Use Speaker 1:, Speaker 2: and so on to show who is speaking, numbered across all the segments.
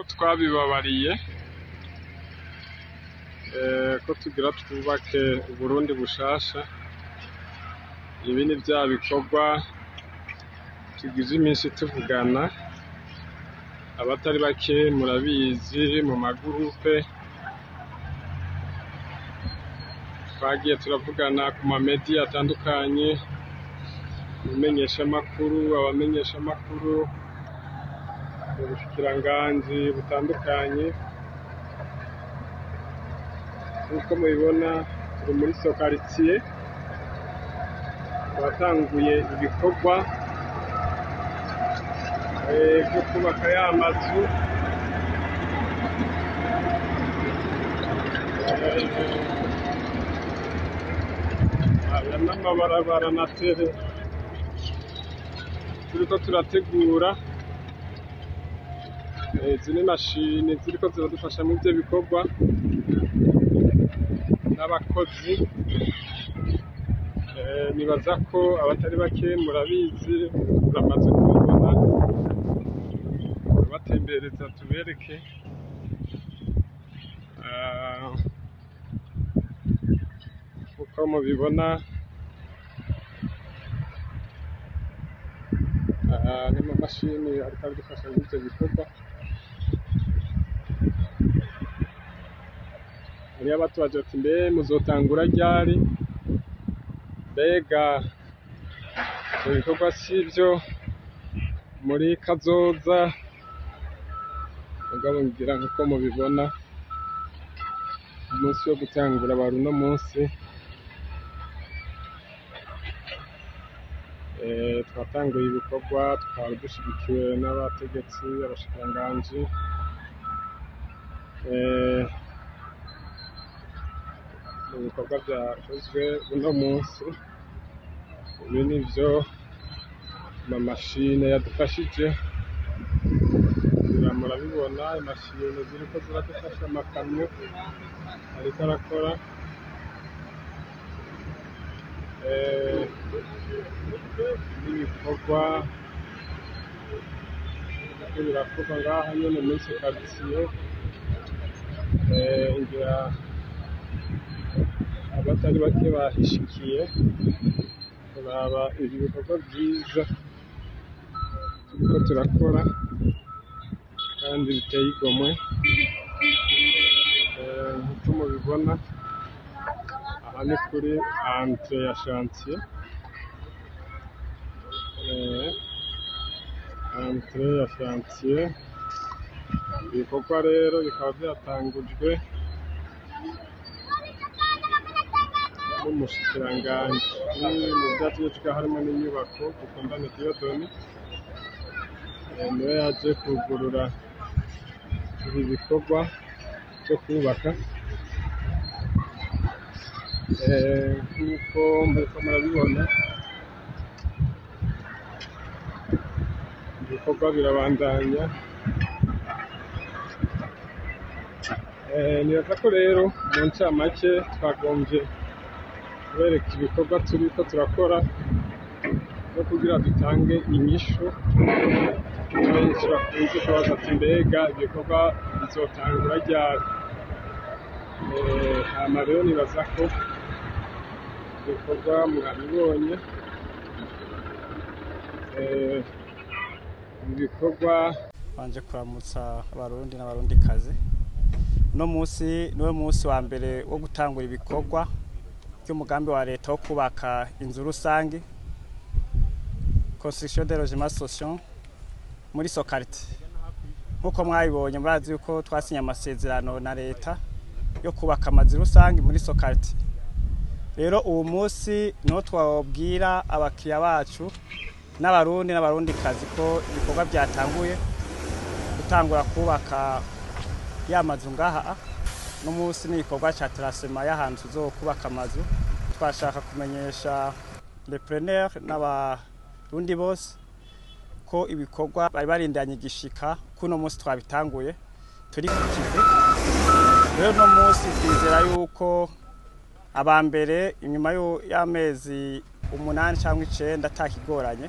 Speaker 1: Nk'uko twabibabariye ko tugira twubake Uburundi bushasha, ibi ni vya bikorwa tugize iminsi tuvugana, abatari bake murabizi mu magurupe twagiye turavugana ku mamediya atandukanye, ibimenyeshamakuru, abamenyeshamakuru, ubushikiranganji butandukanye. Nk'uko mubibona turi muri sokaritsiye, twatanguye ibikorwa vyo kubaka ya mazu. Aya n'amabarabara na tere turiko turategura. Izi ni mashini ziriko ziradufasha muri ivyo bikorwa n'abakozi. Nibaza ko abatari bake murabizi, muramaze kubibona, turabatembereza tubereke. Uko mubibona n'amamashini ariko aradufasha muri ivyo bikorwa. Hariho abatubaza bati mbe muzotangura ryari? Mbega ivyo bikorwa sivyo muri kazoza? Mugabo ngira nkuko mubibona umunsi wo gutangura wari uno munsi. Twatanguye ibikorwa, twari dushigikiwe n'abategetsi, abashikiranganji. Ibikorwa vyakozwe uno munsi, ibi nivyo amamashine yadufashije. Ngira murabibona imashini ziriko ziradufasha, amakamyo ariko arakora. N'ibikorwa biriko birakorwa ngaha nyene muri sokaritsiye. Ngira abatari bake bahishikiye kuraba ibi bikorwa vyiza turiko turakora kandi biteye igomwe. Nkuko mubibona aha ni kuri entre ya chantier, entre ya chantier. Ibikorwa rero bikaba vyatangujwe n'umushikiranganji mu vyajejwe harimwo n'inyubako Dukundane Dieudonne, niwe yaje kwugurura ibi bikorwa vyo kwubaka. Nkuko muriko murabibona ibikorwa birabandanya. Nibaza ko rero mu ncamake twagomvye kubereka ibikorwa turiko turakora no kugira dutange inyishu benshi bakunze kubaza ati mbega ibikorwa bizotangura ryari? Hama rero nibaza ko ibikorwa mwabibonye. Ibikorwa
Speaker 2: banje kuramutsa abarundi n'abarundikazi. Uno munsi niwe munsi wa mbere wo gutangura ibikorwa by'umugambi wa leta wo kubaka inzu rusangi, construction de logements sociaux muri Sokarite. Nkuko mwabibonye murazi yuko twasinye amasezerano na leta yo kubaka amazu rusangi muri Sokarite. Rero uwo munsi niho twabwira abakiriya bacu n'abarundi n'abarundikazi ko ibikorwa byatanguye gutangura kubaka ya mazu ngaha. No munsi ni igikorwa ca tracement y'ahantu tuzokubaka amazu. Twashaka kumenyesha les preneurs n'abarundi bose ko ibikorwa bari barindanye igishika kuno munsi twabitanguye turi ku kivi. Rero no munsi twizera yuko abambere inyuma y'amezi 8 cyangwa 9 atakigoranye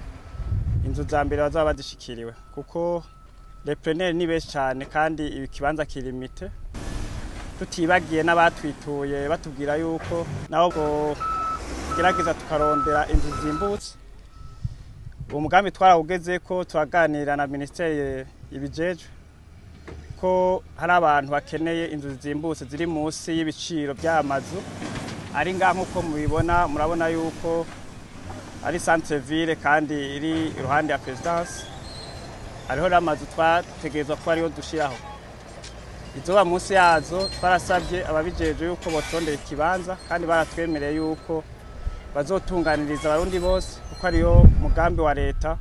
Speaker 2: inzu za mbere bazaba bazishikiriwe, kuko Les preneurs ni benshi cyane kandi ikibanza kiri limité, tutibagiye n'abatwituye batubwira yuko nabo gerageza tukarondera inzu zimbutse. Uwo mugambi twarawugeze ko turaganira na ministeri ibijejwe ko hari abantu bakeneye inzu zimbutse ziri munsi y'ibiciro by'amazu ari ngaha. Nk'uko mubibona, murabona yuko ari centre ville kandi iri iruhande ya présidence. Hariho n'amazu twategerezwa kuba ariyo dushiraho izoba munsi yazo. Twarasabye ababijejwe yuko botondera ikibanza kandi baratwemereye yuko bazotunganiriza Abarundi bose, kuko ariyo mugambi wa leta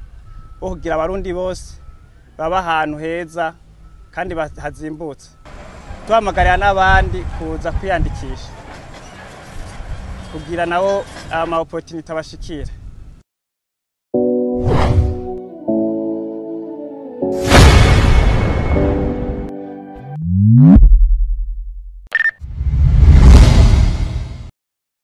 Speaker 2: wo kugira Abarundi bose baba ahantu heza kandi hazimbutse. Tuhamagarira n'abandi kuza kwiyandikisha kugira nabo ama opportunité abashikira.